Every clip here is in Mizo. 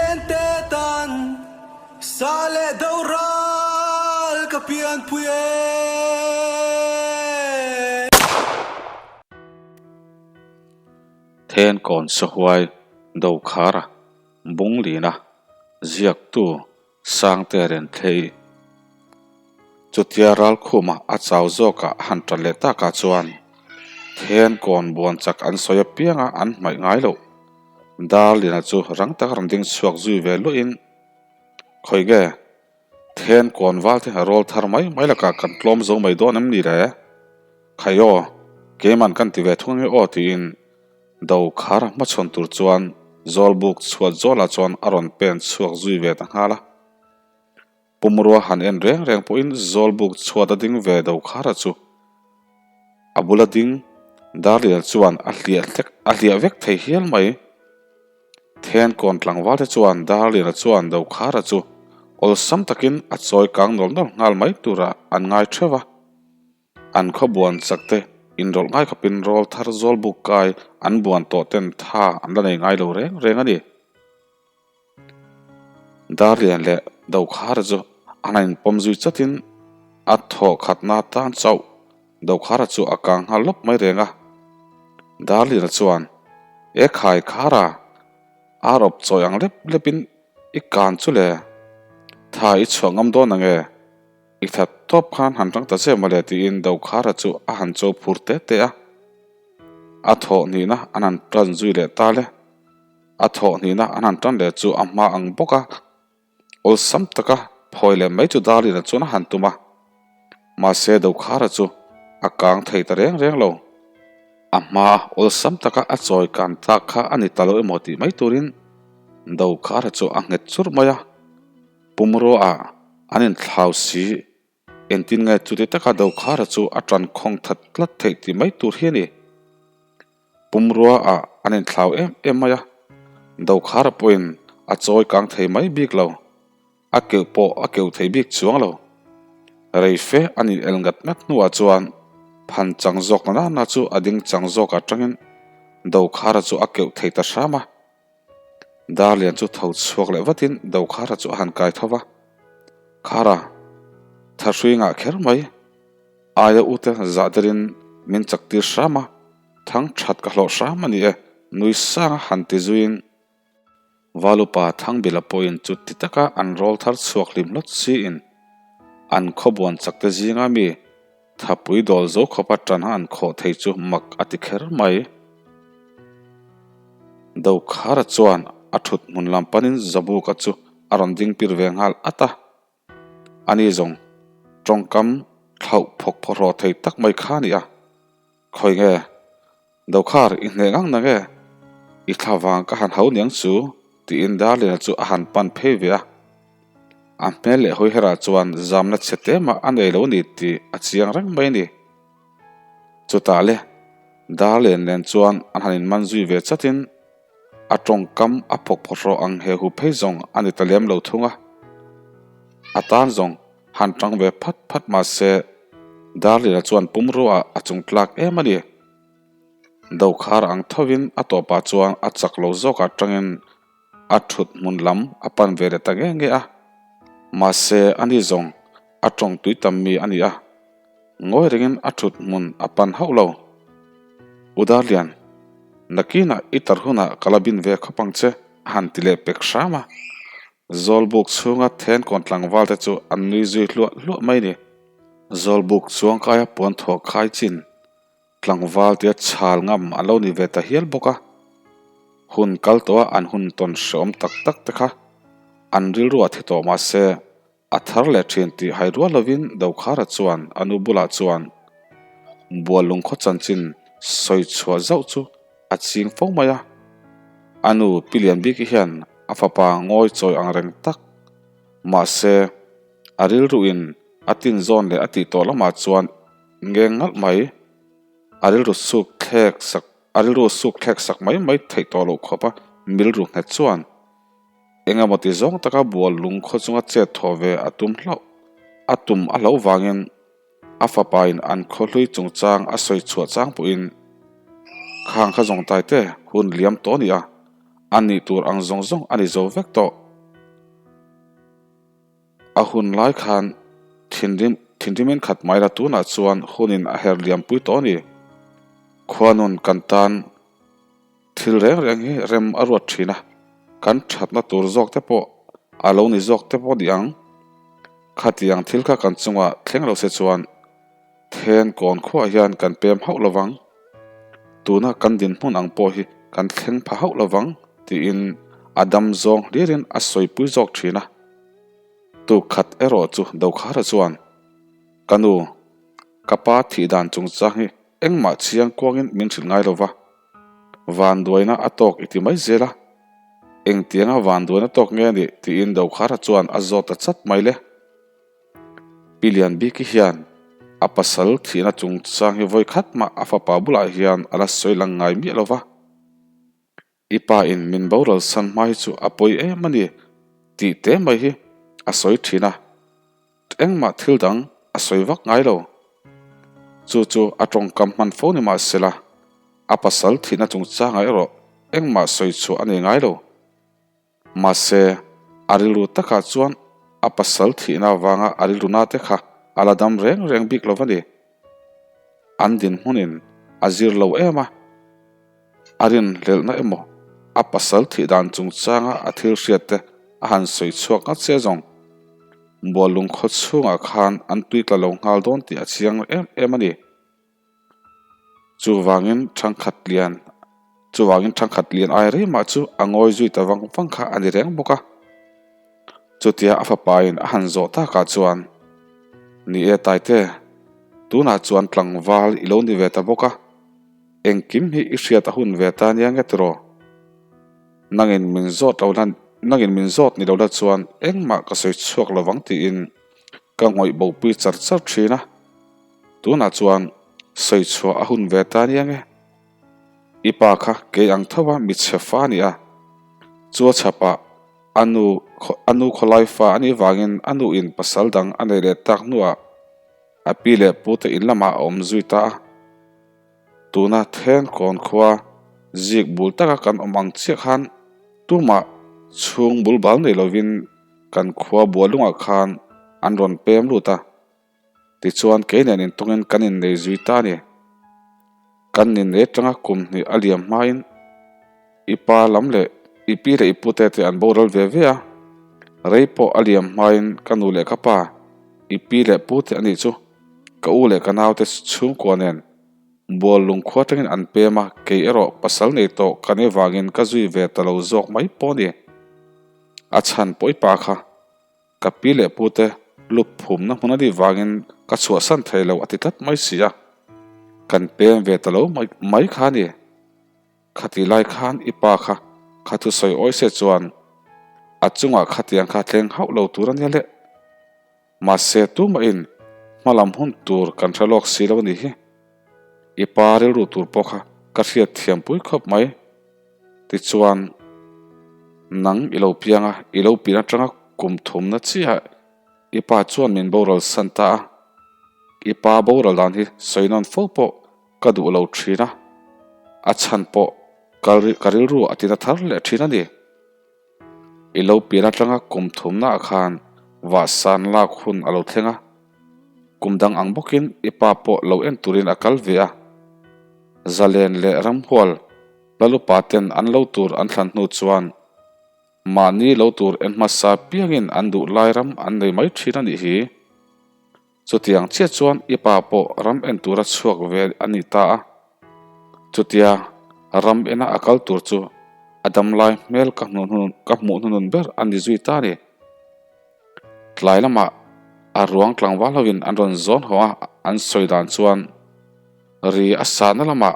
Lente tan sa leh do ral ka pianpui e. Thenkawn Sahuai Dokhara Bunglina ziaktu Sangte Renthei. Chutia Ralkhuma a chau zawkah a han ṭan leh takah chuan Thenkawn buan chak an sawi apianga an hmaih ngai loh. Darlina chu rang taka rawn ding chhuak zui ve luahin, Khawi nge, Thenkawn val te rawl thar mai mai lakah kan tlawm zo mai dawn em ni le? Khai aw, keiman kan ti ve thung ange aw tiin Dokhar hmachhawn tur chuan Zawlbuk chhuat zawlah chuan a rawn pen chhuak zui ve ta nghal a. Pumrua han en reng reng pawhin Zawlbuk chhuat a ding ve Dokhara chu a bula ding Darlian chuan a hliah hlek a hliah vek thei hial mai. Thenkawn tlangval te chuan Darliana chuan Dokhara chu awlsam takin a chawi kang nawlh nawlh nghal mai turah an ngai theuh a. An khaw buan chak te inrawlh ngai khawpin rawl thar zawl buk kai an buan tawh ten tha an la nei ngai lo reng reng a ni. Darlian leh Dokhara chu an han inpawm zui chatin a thaw khatna tan chauh Dokhara chu a kang nghal lawp mai reng a. Darliana chuan, E khai Khara, ar awp chawi ang lep lepin i kan chu le, tha i chhuah ngam dawn ang e? I that tawp khan han rang ta che mawle tiin Dokhara chu a han cho phur te te a. A thawh hnihna an han tan zui leh ta le. A thawh hnihna an han tan leh chu a hma ang bawk a, awlsam taka phawi leh mai chu Darlina chuan a han tum a. Mahse Dokhara chu a kang thei ta reng reng lo. A hma awlsam taka a chawi kan tak kha a ni ta lo emaw tih mai turin Dokhara chu a nghet churh mai a. Pumrua an inthlau si. Engtin nge chuti taka Dokhara chu a tan khawng that tlat theih tih mai tur hi a ni. Pumrua ah an inthlau em em mai a, Dokhara pawhin a chawi kang thei mai bik lo, a keuh pawh a keuh thei bik chuang lo. Reife an in el ngat ngat hnuah chuan phan chang zawk na nana chu a ding chang zawk atangin Dokhara chu a keuh thei ta hram a. Darlian chu tho chhuak leh vatin Dokhara chu a han kai tho va. Khara, thahrui ngah kher mai. Aia ute zah derin min chak tir hram a, thang that ka hlawh hram a ni e, nui sang a han ti zuiin Valupa Thangbila pawhin chu ti taka an rawl thar chhuak hlim hlawt siin an khawbuan chakte zinga mi Thapui dawl zo khawpa tan a an khawh thei chu mak a ti kher mai. Dokhara chuan a thut hmun lam panin Zabuka chu a rawn ding pir ve nghal at a. Ani zawng tawngkam thlauh phawk phawhraw thei tak mai kha a ni a. Khawi nge? Dokhar i hneh ngang na nge? I thla vang ka han hau niang chu tiin Darlina chu a han pan phei ve a. A hmel leh hawi herah chuan zamna chhe te mah a nei lo ni tih a chiang reng mai a ni. Chutah le Darlene nen chuan an han inman zui ve chatin a tawngkam a phawk phawhrawh ang he hu phei zawng a ni ta lem lo thung a. A tan zawng han tang ve phat phat mah se Darlene chuan pumruaah a chung tlak em a ni. Dokhar ang thovin a tawpah chuan a chak lo zawkah tangin a thut hmun lam a pan ve leh ta nge nge a. Mahse ani zawng a tawng tui tam mi a ni a, ngawi rengin a thut hmun a pan hauh lo. U Darlian, nakinah i tar hunah ka la bin ve khawp ang che a han ti leh pek hram a. Zawlbuk chhunga thenkawn tlangval te chu an nui zui hluah hluah mai ni. Zawlbuk chuangkaia puan thawh khai chin Tlangval tia chhal ngam an lo ni ve ta hial bawk a, hun kal tawha an hun tawn hreawm tak tak te kha an rilru a thi tawh mah se a thar leh thin tih hai rual lovin Dokhara chuan a nu bulah chuan Buallung khaw chanchin sawi chhuah zauh chu a ching fo mai a, a nu Pi Lianbiki hian a fapa ngawi chawi ang reng tak mahse a rilruin a tinzawn leh a tih tawh lamah chuan Ngeng ngalh mai, a rilru suk thlek sak, a rilru suk thlek sak mai mai theih tawh loh khawp a, milru nghet chuan eng emaw ti zawng taka bual lung khaw chunga chet thaw ve a tum hlauh, a tum a hlauh vangin a fapain an khaw hlui chungchang a sawi chhuah chang pawhin khang kha zawng tai te hun liam tawh a ni a, a nih tur ang zawng zawng a ni zo vek tawh. A hun lai khan thinrim thinrimin khat mai la tunah chuan hunin a her liam pui tawh a ni. Khuanun kan tan thil reng reng hi rem a ruat thin a, kan thatna tur zawk te pawh a lo ni zawk te pawh ni ang. Khatiang thil kha kan chungah thleng lo se chuan Then kawn khuah hian kan pem hauh lovang, tuna kan dinhmun ang pawh hi kan thleng pha hauh lovang tiin a dam zawng hlirin a sawipui zawk thin a. Tuk khat erawh chu Dokhara chuan, Ka nu, ka pa thih dan chungchang hi engmah chiang kuangin min hrilh ngai lova, vanduaina a tawk i ti mai zel a, engtianga vanduaina tawk nge ni tiin Dokhara chuan a zawt ta chat mai le. Pi Lianbiki hian a pasal thihna chungchang hi vawi khat mah a fapa bulah hian a la sawi lang ngai miah lo va. I pa in min boral san hma hi chu a pawi em a ni tih te mai hi a sawi thin a, engmah thil dang a sawi vak ngai lo. Chu chu a tawngkam hman fo ni mahsela a pasal thihna chungchangah erawh engmah sawi chhuah a nei ngai lo. Mahse, a rilru takah chuan a pasal thihna avanga a rilru nate kha a la dam reng reng bik lo va ni. An dinhmunin a zir lo em a, a rinhlelhna emaw a pasal thih dan chungchanga a thil hriat te a han sawi chhuak ngat se zawng. Buallung khaw chhungah khan an tui tla lo nghal dawn tih a chiang em em a ni. Chuvangin thangkhat lian chuvangin thangkhat lian ai rei mah chu a ngawi zui ta vang vang kha a ni reng bawk a. Chutia a fapain a han zawh takah chuan, Ni e Taite, tunah chuan tlangval i lo ni ve ta bawk a, engkim hi i hriat a hun ve ta nia nge tiraw? Nangin min zawt lo la nangin min zawt ni lo la chuan engmah ka sawi chhuak lo vang tiin Ka ngawih bopui char char thin a, tunah chuan sawi chhuah a hun ve ta nia nge? I pa kha kei ang tho a michhe fa a ni a, chu a chhapah a nu a nu khawlai fa a nih vangin a nu in pasal dang a nei leh tak hnuah a pi leh pu te in lamah a awm zui ta a. Tuna then kawn khua zik bul taka kan awm ang chiah khan tumah chhung bul bal nei lovin kan khua bualungah khan an rawn pem lut a, tichuan kei nen intawngin kan innei zui ta a ni. Kan innei atanga kum hnih a liam hmain i pa lam leh i pi leh i pute te an boral ve ve a, rei pawh a liam hmain ka nu leh ka pa, i pi leh pute a nih chu ka u leh ka naute chhungkua nen Bual lungkhua atangin an pem a, kei erawh pasal nei tawh ka nih vangin ka zui ve ta lo zawk mai pawh a ni. A chhan pawh i pa kha ka pi leh pu te lup phumna hmun a nih vangin ka chhuahsan thei lo a ti tlat mai si a, kan pem ve ta lo mai kha a ni. Khati lai khan i pa kha kha thusawi awi se chuan a chungah khatiang kha thleng hauh lo tur a nia le. Mahse tumahin hma lam hun tur kan hre lawk si lo a nih hi. I pa rilru tur pawh kha ka hriat thiam pui khawp mai. Tichuan, nang i lo piang a, i lo pian atanga kum thumna chiah i pa chuan min boral san ta a. I pa boral dan hi sawi nawn fo pawh ka duh lo thin a, a chhan pawh ka rilru a tina thar leh thin a ni. I lo pian atanga kum thumnaah khan vahsan lak hun a lo thleng a, kum dang ang bawkin i pa pawh lo en turin a kal ve a. Zalen leh ramhual Lalupa ten an lo tur an thlan hnu chuan mahni lo tur en hmasa piangin an duh lai ram an nei mai thin a nih hi. Chutiang chiah chuan i pa pawh ram en tura chhuak ve a ni ta a. Chutia ram ena a kal tur chu a damlai hmel ka ka hmuh hnunun ber a ni zui ta a ni. Tlai lamah a ruang tlangval hovin an rawn zawn haw a, an sawi dan chuan ri a sahna lamah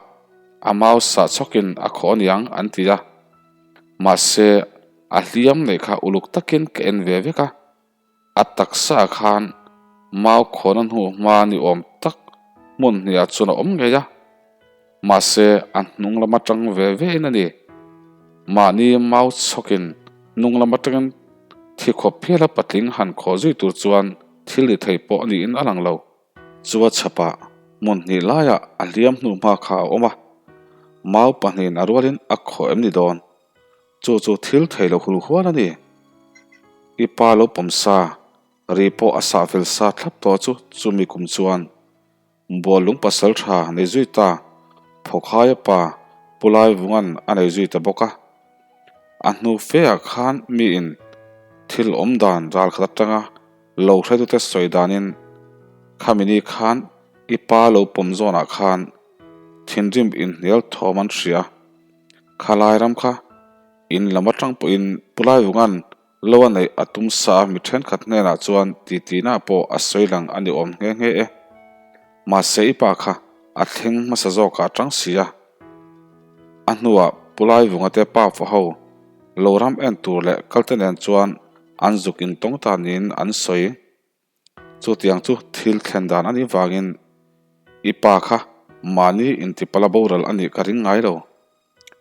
a mau sah chhawkin a khawh aniang an ti a. Mahse a hliam neih kha uluk takin ka en ve vek a. A taksa ah khan mau khawn a hnu hma ni awm tak hmun hnih ah chuan a awm ngei a, mahse a hnung lam atang ve ve in a ni. Mahni mau chhawkin hnung lam atangin thi khawp phial a patling han khawh zui tur chuan thil ni thei pawh a niin a lang lo. Chu a chhapah hmun hnih laiah a hliam hnu hma kha a awm a, mau pahnihin a rualin a khawh em ni dawn? Chu chu thil thei lo hul hual a ni. I pa lo pawm sa. Ri pawh a sah fel sa thlap tawh chu chumi kum chuan Buallung pasal tha nei zui ta Phawkhaia pa Pu Laivunga'n a nei zui ta bawk a. A hnu feah khan miin thil awm dan ral khat atanga lo hretute sawi danin khami ni khan i pa lo pawm zawnah khan thinrim inhnial thawm an hria. Khalai ram kha in lam atang pawhin Pu Laivunga'n Lo a neih a tum sa a mi thenkhat hnenah chuan titina pawh a sawi lang a ni awm nghe nghe e. Mahse i pa kha a thleng hmasa zawkah a tang si a. A hnuah Pu Laivunga te pa fa ho lo ram en tur leh kalte nen chuan an zuk intawng ta niin an sawi. Chutiang chu thil thlen dan a nih vangin i pa kha mahni intipala boral a nih ka ring ngai lo.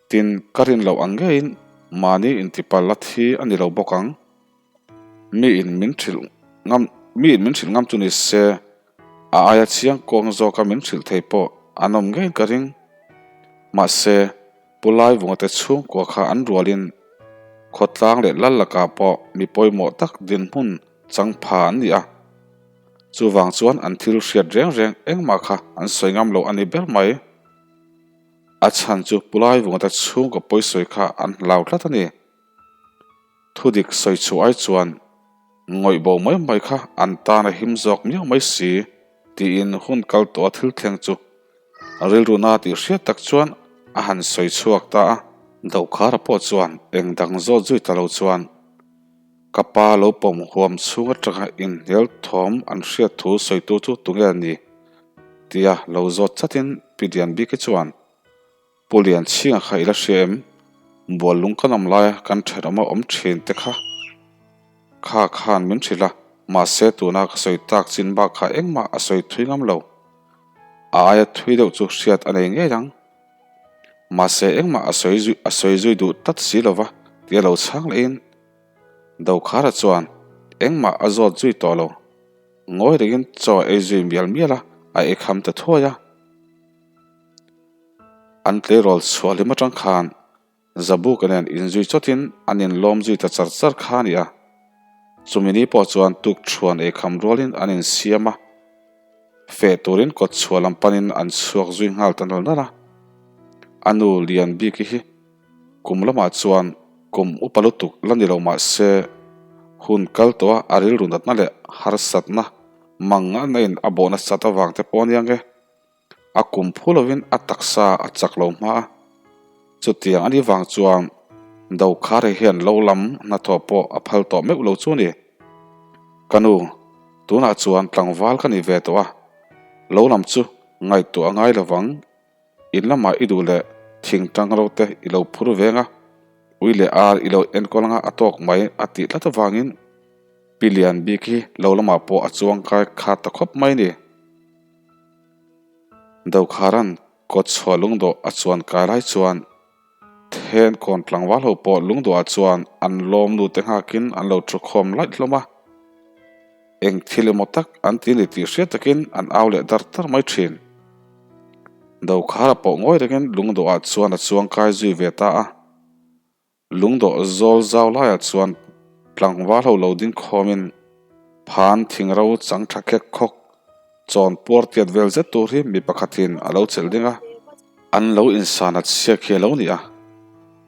Tin, ka rin loh ang ngeiin mahni intipal la thi a ni lo bawk ang. Miin min hrilh ngam, miin min hrilh ngam chu ni se, a aia chiang kawng zawka min hrilh thei pawh an awm ngeiin ka ring. Mahse, Pu Laivunga te chhungkua kha an rualin khawtlang leh lal lakah pawh mi pawimawh tak dinhmun chang pha an ni a. Chuvang chuan an thil hriat reng reng engmah kha an sawi ngam lo a ni ber mai. A chhan chu Pu Laivunga te chhungkaw pawisawi kha an hlau tlat a ni. Thudik sawi chhuah ai chuan ngawih bo mai mai kha an tan a him zawk miau mai si tiin hun kal tawh a thil thleng chu rilru na tih hriat tak chuan a han sawi chhuak ta a. Dokhara pawh chuan eng dang zawt zui ta lo chuan ka pa lo pawm huam chhung atanga inhnial thawm an hriat thu sawitu chu tunge a ni tia lo zawt chatin Pi Lianbiki chuan Pu Lianchhinga kha i la hria em? Buallung kan awm laia kan thenawma awm thin te kha kha khan min hrilh a, mahse tuna ka sawi tak chin bak kha engmah a sawi thui ngam lo. A aia thui deuh chu hriat a nei ngei ang. Mahse engmah a sawi zui a sawi zui duh tlat si lo va tia lo chhang lehin Dokhara chuan engmah a zawt zui tawh lo. Ngawi rengin chaw a ei zui mial mial a, a ei kham ta thuai a. An tleirawl chhuah hlim atang khan Zabuka nen inzui chawtin an inlawm zui ta char char kha a ni a. Chumi ni pawh chuan tuk thuan ei kham rualin an insiam a, feh turin kawt chhuah lam panin an chhuak zui nghal ta nal nal a. A nu Lianbiki hi kum lamah chuan kum upa lutuk la ni lo mah se hun kal tawh a a rilru natna leh harsatna mangngaihna in a bawh nasat avang te pawh a nia nge. A kum phu lovin a taksa a chak lo hma a, chutiang a nih vang chuan Dokhari hian lo lam hnathawh pawh a phal tawh meuh lo chu a ni. Ka nu, tunah chuan tlangval ka ni ve tawh a, lo lam chu ngaihtuah a ngai lovang, in lamah i duh leh thing tang ro te i lo phur veng a, ui leh ar i lo enkawl anga a tawk mai a tih tlat avangin Pi Lian bik hi lo lamah pawh a chuang kai khat ta khawp mai a ni. Dokharan kawt chhuah lungdawh a chuan kai lai chuan then kawn tlangval ho pawh lungdawhah chuan an lawm nu te nghakin an lo thu khawm laih hlawm a. Eng thil emaw tak an ti ni tih hriat takin an au leh dar dar mai thin. Dokhara pawh ngawi rengin lungdawhah chuan a chuang kai zui ve ta a. Lungdawh zawl zau laiah chuan tlangval ho lo ding khawmin phan thing ro chang tha khek khawk chawn puar tiat vel zet tur hi mi pakhatin a lo chelh ding a, an lo insan a chhiak hi a lo ni a,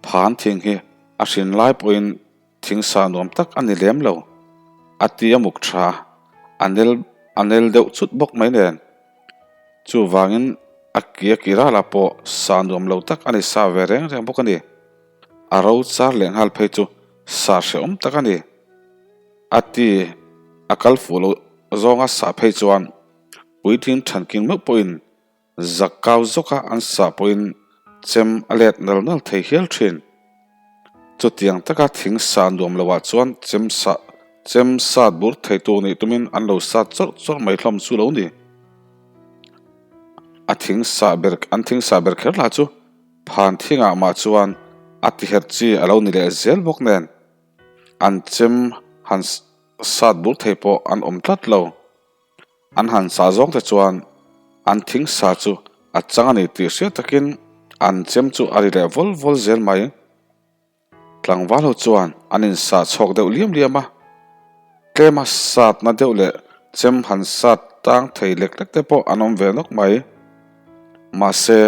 phan thing hi a hrin lai pawhin thing sa nuam tak a ni lem lo, a ti a muk tha a, a nel a nel deuh chut bawk mai nen. Chuvangin a ki a ki ralah pawh sa nuam lo tak a ni sa ve reng reng bawk a ni. A ro char leh nghal phei chu sa hrehawm tak a ni. A ti a kal fuh loh zawnga sah phei chuan puitling thanking meuh pawhin zak kau zawka an sah pawhin chem a let nal nal thei hial thin. Chutiang taka thing sa nuam loah chuan chem sah chem sat bur thei tur nih tumin an lo sat chawrh chawrh mai hlawm chu lo ni. A thing sah ber an thing sah ber kher lah chu Phan thingah mah chuan a tiherh chi a lo ni leh zel bawk nen, an chem han sat bur thei pawh an awm tlat lo. An han sah zawng te chuan an thing sa chu a chang a ni tih hriat takin an chem chu a ri leh vawl vawl zel mai. Tlangval ho chuan an insah chhawk deuh liam liam a. Tlema satna deuh leh chem han sat tang thei lek lek te pawh an awm ve nawk mai. Mahse,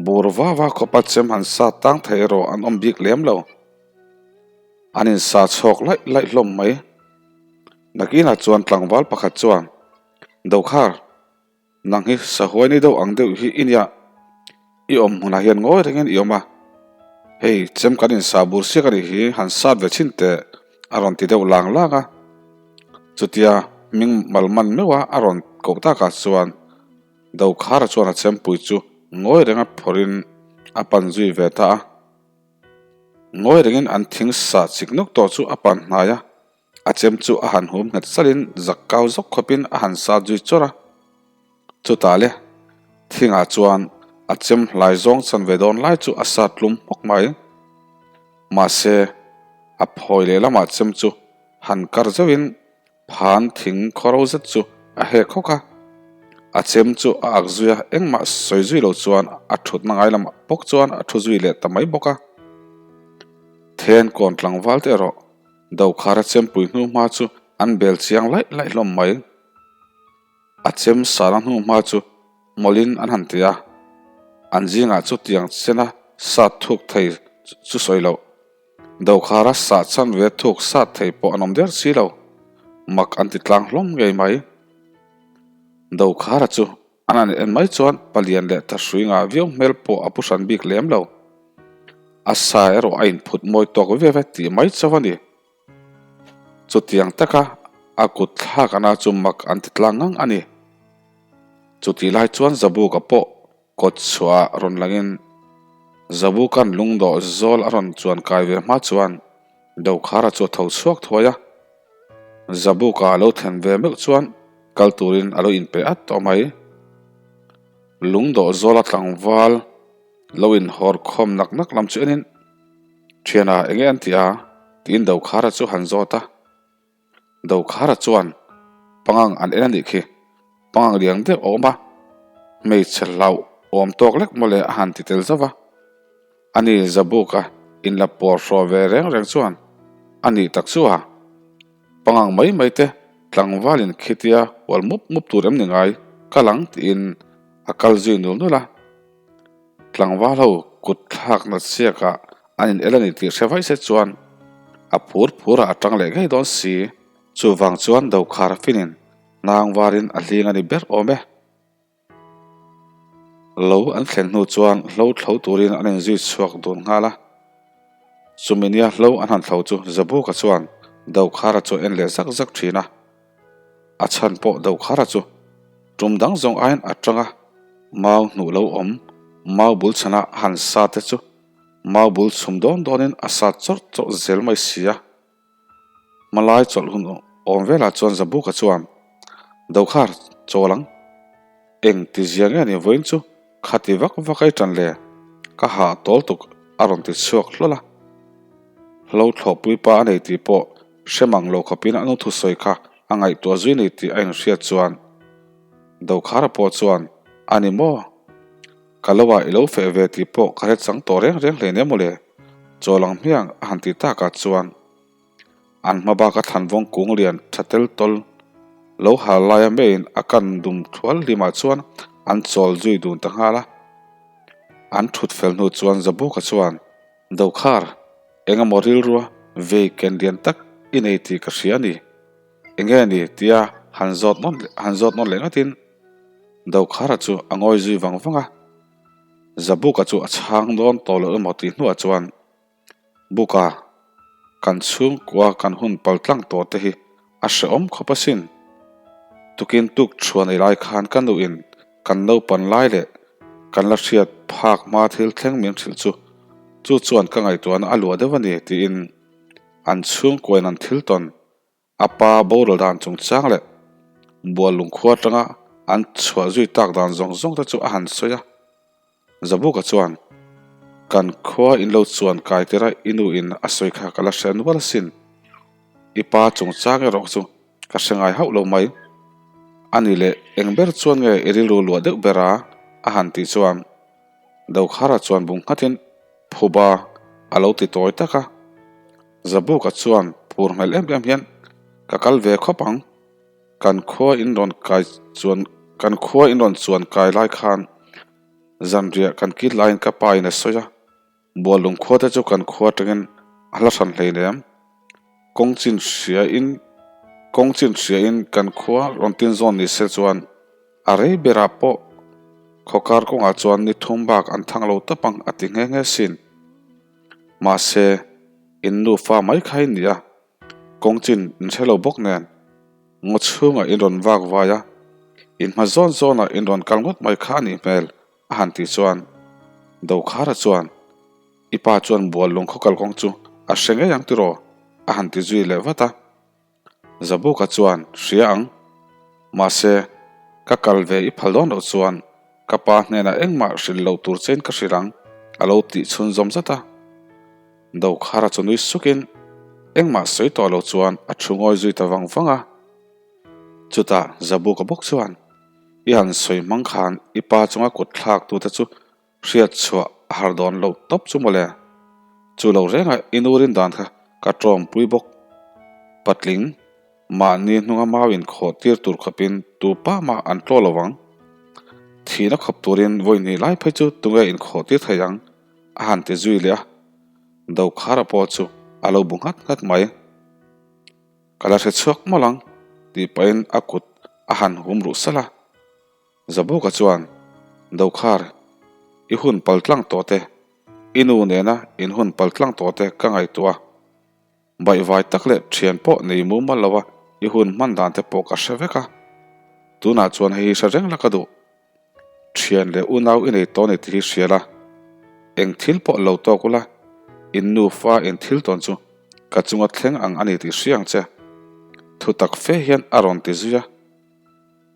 bur va va khawpa chem han sat tang thei erawh an awm bik lem lo. An insa chhawk laih laih hlawm mai. Nakinah chuan tlangval pakhat chuan, Dokhar, Nang hi sahuai ni deuh ang deuh hi i nia, i awm hmunah hian ngawi rengin i awm a, hei chem kan insa bur siak a nih hi han sat ve chhin teh a rawn ti deuh lang lang a. Chutia hming mal man meuh a a rawn koh takah chuan Dokhara chuan a chempui chu ngawi renga phawrhin a pan zui ve ta a. Ngawi rengin an thing sah chik nawk tawh chu a pan hnai a. A chem chu a han hum nghet salhin zak kau zawk khawpin a han sat zui chawrh a. Chutah le, thingah chuan a chem hlai zawng chan ve dawn lai chu a sat tlum hmawk mai. Mahse, a phawi lehlamah chem chu han kar zeuhin phan thing khawro zet chu a hek hawk a. A chem chu a ak zui a, engmah sawi zui lo chuan a thutna ngai lamah bawk chuan a thu zui leh ta mai bawk a. Then kawn tlangval te erawh Dokhara chempui hnu hma chu an bel chiang laih laih hlawm mai. A chem sala hnu hma chu mawlin an han ti a, an zingah chutiang chena sat thuk thei chu sawi loh. Dokhara sah chan ve thuk sat thei pawh an awm der si lo, mak an ti tlang hlawm ngei mai. Dokhara chu An han en mai chuan palian leh thahrui ngah viau hmel pawh a pu hran bik lem lo. A sa erawh a inphut mawi tawk ve ve tih mai chauh a ni. Chutiang taka a kut thlak ana chu mak an ti tlang ngang a ni. Chutih lai chuan Zabuka pawh kawt chhuah ah rawn langin Zabuka'n lungdawh zawl a rawn chuan kai ve hma chuan Dokhara chu a tho chhuak thuai a. Zabuka a lo thlen ve meuh chuan kal turin a lo inpe at tawh mai. Lungdawh zawla tlangval lo inhawr khawm nak nak lam chu enin, Thiana enge an ti a? tiin Dokhara chu han zawt a. Dokhara chuan, Pangang an en a nih khi, pangang liang deuh a awm a, hmeichhe hlauh awm tawk lek mawle a han ti tel zauh a. Ani Zabuka inla pawr hraw ve reng reng chuan a nih tak chu a, pangang mai mai te tlangvalin khitia hual mup mup tur em ni ngai ka lang tiin a kal zui nul nul a. Tlangval ho kut thlak nat siakah an in el a ni tih hre vaih se chuan a phur phurah a tang leh ngei dawn si. Chuvang chuan Dokhar finin hnang varin a hling a ni ber awm e. Lo an thlen hnu chuan hlo thlo turin an inzui chhuak dun nghal a. Chumi nia hlo an han thlo chu Zabuka chuan Dokhara chu a en leh zak zak thin a. A chhan pawh Dokhara chu tum dang zawng aiin a tang a, mau hnuh lo awm, mau bul chhana han sa te chu mau bul chhum dawn dawnin a sat chawrh chawrh zel mai si a. Hmalai chawlh hun awm velah chuan Zabuka chuan, Dokhar, chawl ang. Eng ti zia nge ni vawiin chu khati vak vak a i tan le? Ka hah tawl tuk a rawn ti chhuak hlawl a. Hlo thlawhpui pa a nei tih pawh hre mang lo khawpin a nu thusawi kha a ngaihtuah zui nei tih a inhriat chuan Dokhara pawh chuan, A ni maw? Ka lo ah i lo feh ve tih pawh ka hre chang tawh reng reng hleinem mawle, chawl ang hmiang a han tih takah chuan an hma baka thlanvawng kung lian tha tel tawl lo hal laia meiin a kan dum thual hlimah chuan an chawl zui dun ta nghal a. An thut fel hnu chuan Zabuka chuan, Dokhar, eng emaw rilrua vei ken lian tak i nei tih ka hria a ni. Enge ni tia han zawt nawn han zawt nawn leh ngatin Dokhara chu a ngawi zui vang vang a. Zabuka chu a chhang dawn tawh loh emaw tih hnuah chuan Buka kan chhungkua kan hun pal tlang tawh te hi a hrehawm khawp asin. Tukin tuk thuan ei lai khan ka nuin kan naupan lai leh kan la hriat phak hma thil thleng min hrilh chu chu chuan ka ngaihtuahna a luah deuh a ni tiin an chhungkuain an thil tawn A pa boral dan chungchang leh bual lungkhua atanga an chhuah zui tak dan zawng zawng te chu a han sawi a. Zabuka chuan, Kan khua in lo chuan kai tir a i nu in a sawi kha ka la hre nual asin. I pa chungchang erawh chu ka hre ngai hauh lo mai. A ni leh eng ber chuan nge i rilru luah deuh ber a? a han tih chuan Dokhara chuan bung nghatin Phuba a lo ti tawi tak a. Zabuka chuan phur hmel em em hian. Ka kal ve khawp ang. Kan khua in rawn kai chuan kan khua in rawn chuan kai lai khan zanriah kan kil laiin ka pa in a sawi a. Buallung khua te chu kan khua atangin a hla hran hleinem. Kawng chin hria in kawng chin hria in kan khua rawn tin zawn ni se chuan a rei berah pawh khawkar kawngah chuan ni thum bak an thang lo tawp ang a ti nghe nghe sin. Mahse, in nufa mai kha in ni a, kawng chin in hre lo bawk nen ngaw chhungah in rawn vak vai a, in hma zawn zawnah in rawn kal ngawt mai kha a nih hmel. A han tih chuan Dokhara chuan, I pa chuan bual lung khaw kalkawng chu a hre ngei ang tiraw? a han ti zui leh vat a. Zabuka chuan, Hria ang. Mahse, ka kal ve i phal dawn loh chuan ka pa hnenah engmah hrilh loh tur chein ka hrilh ang, a lo tih chhunzawm zat a. Dokhara chu nui sukin engmah sawi tawh lo chuan a thu ngawi zui ta vang vang a. Chutah Zabuka bawk chuan, I han sawi hmang khan i pa chunga kut thlak tute chu hriat chhuah a har dawn loh tawp chu mawle. Chu lo renga i nu rin dan kha ka tawmpui bawk. Patling, mahni hnunga mau inkhawh tir tur khawpin tu pa mah an tlaw lo vang. Thihna khawp turin vawi hnih lai phei chu tunge inkhawh tir thei ang? a han ti zui leh a. Dokhara pawh chu a lo bu nghat nghat mai. Ka la hre chhuak mawlh ang, tih pahin a kut a han hum ruh salh a. Zabuka chuan, Dokhar, i hun pal tlang tawh te, i nu nena in hun pal tlang tawh te ka ngaihtuah a. Baihvai tak leh thian pawh nei mumal lo a i hun hman dan te pawh ka hre vek a. Tunah chuan hei hi hre reng la ka duh. Thian leh unau i nei tawh a ni tih hi hria la, eng thil pawh lo tawk ula, in nufa in thil tawn chu ka chunga thleng ang a ni tih hria ang che. Thu tak fe hian a rawn ti zui a.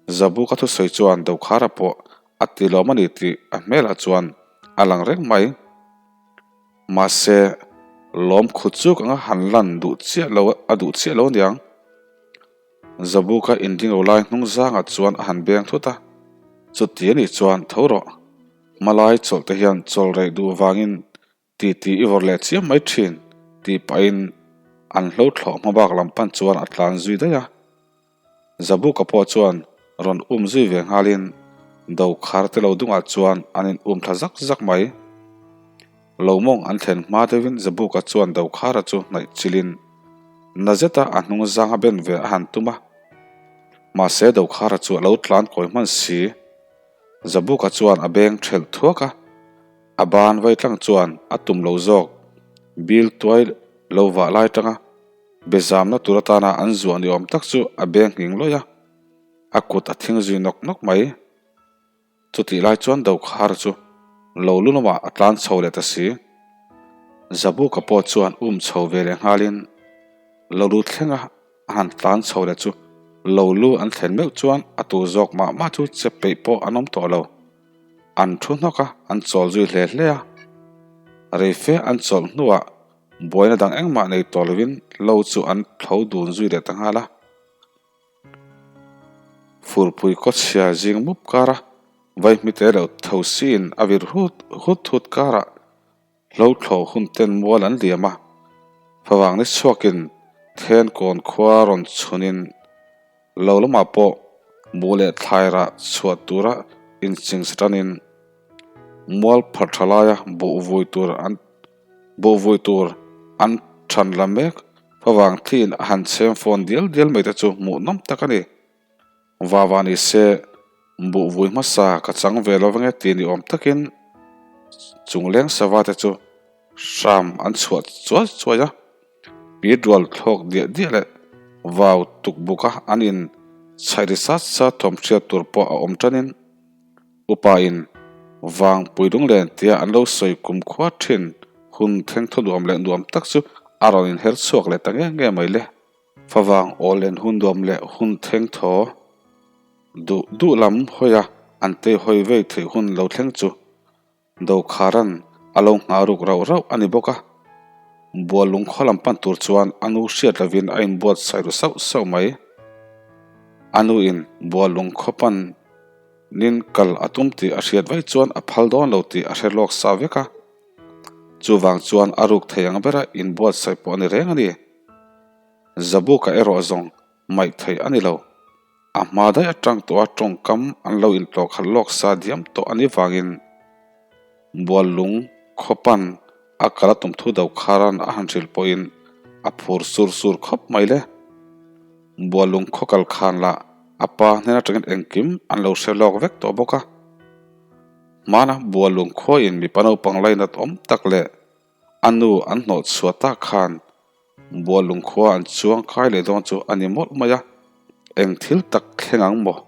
Zabuka thusawi chuan Dokhara pawh a ti lawm a ni tih a hmelah chuan a lang reng mai. Mahse, lawm khut chuk anga han lan duh chiah lo a duh chiah lo aniang. Zabuka inring lo lai hnung zangah chuan a han beng thut a, chuti a nih chuan tho rawh, hmalai chawlh te hian chawl reh duh vangin titi i vawrh leh chiam mai thin tih pahin an hlo thlawh hma bak lam pan chuan a tlan zui daih a. Zabuka pawh chuan rawn um zui ve nghalin dokhar te lo dungah chuan an in um thla zak zak mai. Lo mawng an thlen hma deuhin Zabuka chuan dokhara chu hnaih chilhin Na zeta a hnung zang a ben ve a han tum a, mahse Dokhara chu a lo tlan kawi hman si. Zabuka chuan a beng thelh thuak a, a ban vai tlang chuan a tum lo zawk. Bil tuai lo vah lai tanga be zamna tur atana an zuah ni awm tak chu a beng nghing lawih a, a kut a thing zui nawk nawk mai. Chutih lai chuan Dokhar chu lo lu lamah a tlan chho leh ta si. Zabuka pawh chuan um chho ve leh nghalin lo lu thlenga a han tlan chho leh chu lo lu an thlen meuh chuan a tur zawk mah mah chu che peih pawh an awm tawh lo. An thu hnawk a, an chawl zui hle hle a. Reife an chawlh hnuah buaina dang engmah nei tawh lovin lo chu an tho dun zui leh ta nghal a. Furpui kawchhia zing mup kara vaihmite leh tho siin a vir hut hut hut karah hlo thlawh hun ten mual an liam a, favang ni chhuakin then kawn khua rawn chhunin lo lamah pawh mu leh thlai rah chhuah tura inchingsa tanin mual pharh tha laia buh vui tur an Buh vui tur an than la mek favang thiin a han chhem fawn dial dial mai te chu hmuhnawm tak a ni. Vava ni se buh vui hmasa ka chang ve lo vang e tih ni awm takin chungleng sava te chu hram an chhuah chuai chuai a. Pi rual thlawk diah diah leh vau tukbuk a an in chhaih ri sat sat thawm hriat tur pawh a awm tanin Upa in vang pui lunglen tia an lo sawi kum khua thin hun thleng thaw nuam leh nuam tak chu a rawn inher chhuak leh ta nge nge mai le. Favang aw len hun nuam leh hun thleng thaw duh duh lam hawi a an tei hawi vei theih hun lo thleng chu Dokharan a lo nghah ruk rauh rauh a ni bawk a. Bual lungkhaw lam pan tur chuan a nu hriat lovin a inbuatsaih ru sauh sauh mai. A nu in bual lungkhaw pan Nin kal a tum tih a hriat vaih chuan a phal dawn lo tih a hre lawk sa vek a. Chuvang chuan a ruk thei ang bera inbuatsaih pawh a ni reng a ni. Zabuka erawh zawng. Hmaih theih a ni lo. A hma daih atang tawha tawngkam an lo intlawh khalh lawk sa diam tawh a nih vangin Buallung khawpan a kal a tum thu do kharan a han hrilh pawhin a phur sur sur khawp mai le. Buallung khaw kal khan lah a pa hnen atangin engkim an lo hre lawk vek tawh bawk a. Hmana Buallung khuain mipa naupang lainat awm tak leh A nu an hnawh chhuah tak khan Buallung khua an chuang kai leh dawn chu a ni mawlh mai a, eng thil tak thleng ang maw?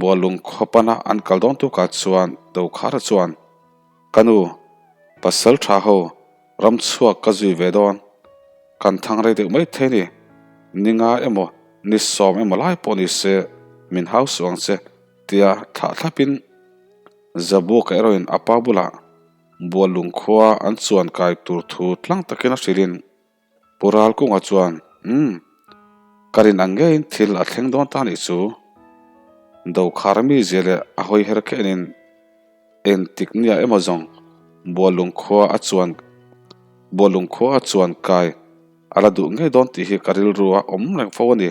Buallung khaw pana an kal dawn tukah chuan Dokhara chuan, Ka nu, pasal tha ho, ram chhuak ka zui ve dawn. Kan thang rei deuh mai thei ni. Ni nga emaw, ni sawm emaw lai pawh ni se, min hau suh ang che, tia thlah thlapin Zabuka erawhin a pa bulah Buallung khua an chuan kai tur thu tlang takin a hrilhin Pu Ralkunga chuan, Umm, ka rin ang ngeiin thil a thleng dawn ta nih chu. Dokhar mizia leh a hawi her khenin engtik nia emaw zawng Buallung khua a chuan Buallung khua a chuan kai a la duh ngei dawn tih hi ka rilru a awm reng fo a ni.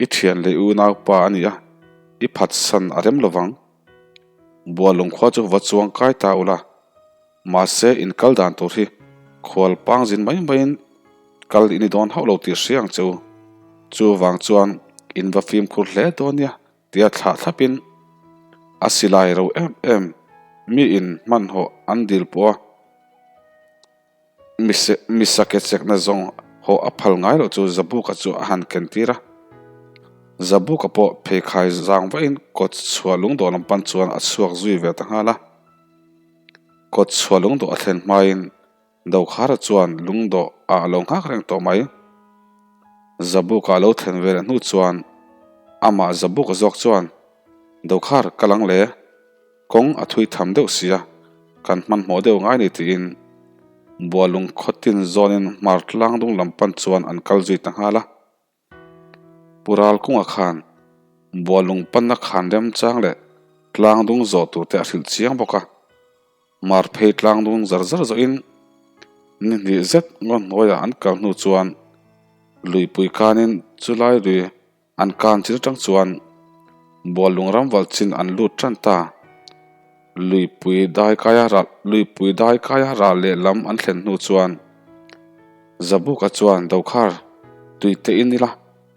I thian leh unaupa a ni a, i phatsan a rem lovang. Bualung khua chu va chuang kai ta ula, mahse in kal dan tur hi khual pang zin mai maiin kal i ni dawn hauh lo tih hria ang che u. Chuvang chuan in va fimkhur hle dawn nia tia thlah thlapin a silai ro em em mi in hmanhawh an dil pawh a. Misake chekna zawng haw a phal ngai loh chu Zabuka chu a han ken tir a. Zabuka pawh pheikhai zang vahin kawt chhuah lungdawh lam pan chuan a chhuak zui ve ta nghal a. Kawt chhuah lungdawh a thlen hmain Dokhara chuan lungdawh ah a lo nghak reng tawh mai. Zabuka a lo thlen ve leh hnu chuan amah Zabuka zawk chuan, Dokhar, ka lang le. Kawng a thui tham deuh sia, kan hmanhmawh deuh ngai ni tiin Bualung khawtin zawnin hmar tlang dung lam pan chuan an kal zui ta nghal a. Pu Ralkunga khan Bualung panna khan remchang leh tlang dung zawh tur te a hrilh chiang bawk a. Hmar phei tlang dung zar zar zawhin ni hnih zet ngaw hnuaiah an kal hnu chuan luipui kanin chulai lui An kan chin atang chuan Buallung ramval chin an lut tan ta. Luipui dai kaia ral Luipui dai kaia ral lehlam an thlen hnu chuan Zabuka chuan Dokhar tui te in ila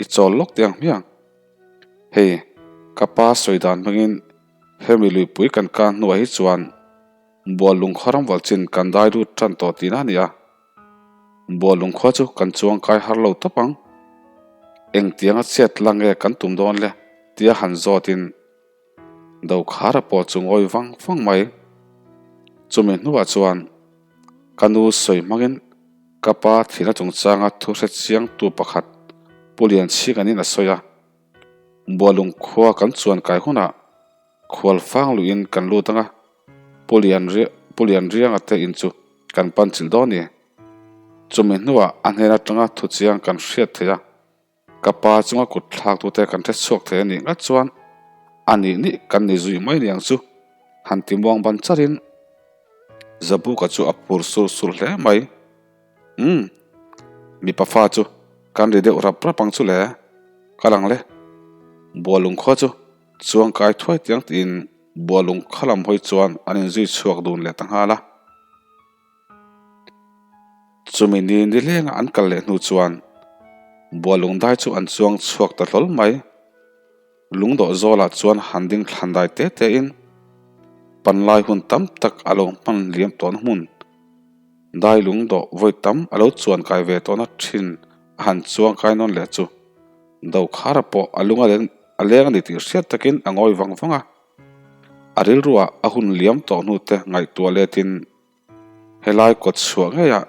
i chawl lawk teh ang hmiang. Hei ka pa sawi dan hmangin hemi luipui kan kan hnuah hi chuan Buallung khaw ramval chin kan dai lut tan tawh tihna a ni a. Bualung khua chu kan chuang kai har lo tawp ang. Engtianga chet la nge kan tum dawn le? tia han zawtin Dokhara pawh chu ngawi vang vang mai. Chumi hnuah chuan ka nu sawi hmangin ka pa thihna chungchanga thu hre chiangtu pakhat Pu Lianchhinganin a sawi a, Bualung khua kan chuan kai hunah Khual fang luiin kan lut ang a, Pu Lian Pu Lian Rianga te in chu kan pan chilh dawn ni. Chumi hnuah a hnen atanga thu chiang kan hriat thei a, ka pa chunga kut thlak tute kan hre chhuak thei a nih ngat chuan a nih nih kan ni zui mai ni ang chu han ti muang ban charin Zabuka chu a phur sur sur hle mai. Umm, mipa fa chu kan ri deuh rap rap ang chu le, ka lang le. Bualung khua chu Chuang kai thuai tiang tiin Bualung kha lam hawi chuan an inzui chhuak dun leh ta nghal a. Chumi ni nilenga an kal leh hnu chuan Bualung dai chu an chuang chhuak ta hlawl mai. Lungdawh zawlah chuan han ding thlan dai te te in panlai hun tam tak a lo hman liam tawhna hmun dai lungdawh vawi tam a lo chuan kai ve tawhna thin a han chuang kai nawn leh chu Dokhara pawh a lung a leng a leng a ni tih hriat takin a ngawi vang vang a. A rilruah a hun liam tawh hnute ngaihtuah letin helai kawt chhuah ngeiah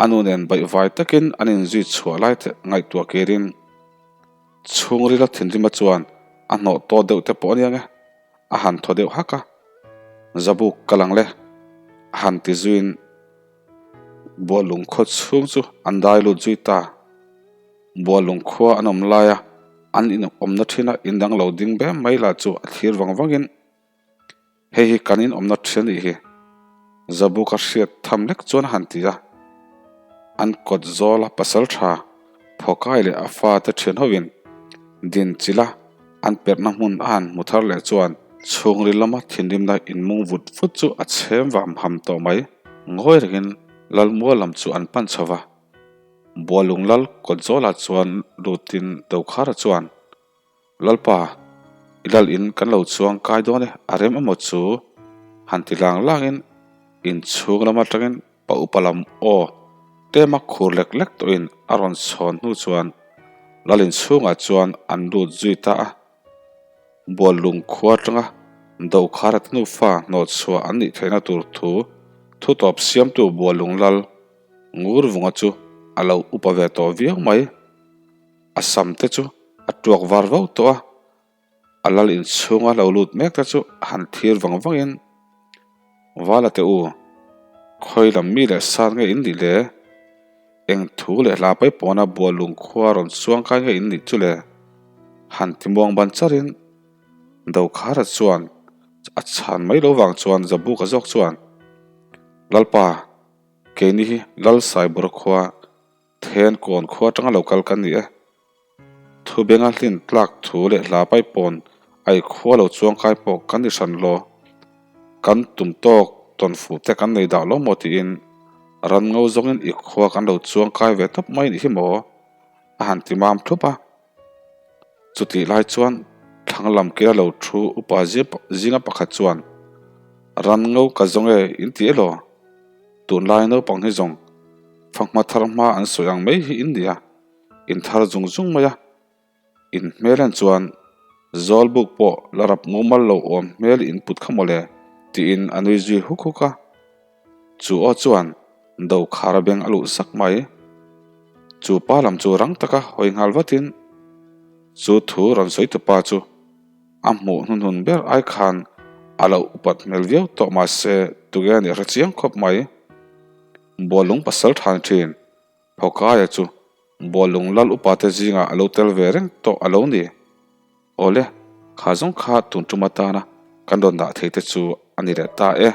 a nu nen baihvai takin an inzui chhuah lai te ngaihtuah kirin chhungrila thinrima chuan a hnawh tawt deuh te pawh a nia nge a han thaw deuh hak a. Zabuk ka lang le a han ti zuiin Bualung khaw chhung chu an dai lut zui ta. Bualung khua an awm laia an in awmna thina in dang lo ding bem mai lah chu a thlir vang vangin hei hi kan in awmna thin anih hi Zabuka hriat tham lek chuan a han ti a. An kawt zawla pasal tha. Phawkai leh a fate thian hovin din chilh a an perhna hmun a han hmu thar leh chuan chhungril lama thinrimna inmung vut vut chu a chhem vam ham tawh mai. Ngawi rengin Lalmual lam chu an pan chho va, Bualung lal kawt zawlah chuan lutin Dokhara chuan, Lalpa, i lal in kan lo chuang kai dawn e, a rem emaw chu? Han ti lang langin inchhung lam atangin pa upa lam aw tlema khur lek lek tawhin a rawn chhawn hnu chuan lal inchhungah chuan an lut zui ta a. Buallung khua atanga Dokhara te nufa hnawh chhuah an nih theihna tur thu thutawp siamtu Buallung lal Ngurvunga chu a lo upa ve tawh viau mai. A sam te chu a tuak var vau tawh a, a lal inchhunga lo lut mek te chu a han thlir vang vangin, Vala te u, khawi lam mi leh sar nge in nih le? Eng thu leh hla pai pawna Bualung khua rawn chuang kai nge in nih chu le? Han ti muang ban charin Dokhara chuan a chhan mai lo vang chuan Zabuka zawk chuan, Lalpa, keini hi Lal Saibura khua Then kawn khua atanga lo kal kan ni e. Thu benga hlin tlak thu leh hla pai pawn ai khua lo chuang kai pawh kan ni hran lo. Kan tum tawk tawn fuh te kan nei dah lo maw tiin ran ngo zawngin i khua kan lo chuang kai ve tawp mai nih hi maw? A han ti mam thup a. Chutih lai chuan thlang lam kila lo thu upa zinga pakhat chuan ran ngo ka zawng e in ti elaw? Tunlai naupang hi zawng fanghma thar hma an sawi ang mai hi in nia, in thar zung zung mai a, in hmel en chuan zawl buk pawh la rap mumal lo awm hmel in put kha mawle tiin a nui zui huk huk a. Chu aw chuan Dokhara beng a luh sak mai. Chu pa lam chu rang taka hawi nghal vatin chu thu rawn sawi tu pa chu A hmuh hnuhnun ber ai khan a lo upat hmel viau tawh mahse tuge a nih hre chiang khawp mai. Bualung pasal than thin Phawkaia chu Bualung lal upa te zingah a lo tel ve reng tawh a lo ni. Awle, kha zawng kha tun tum atana kan rawn dah thei te chu a ni leh ta e.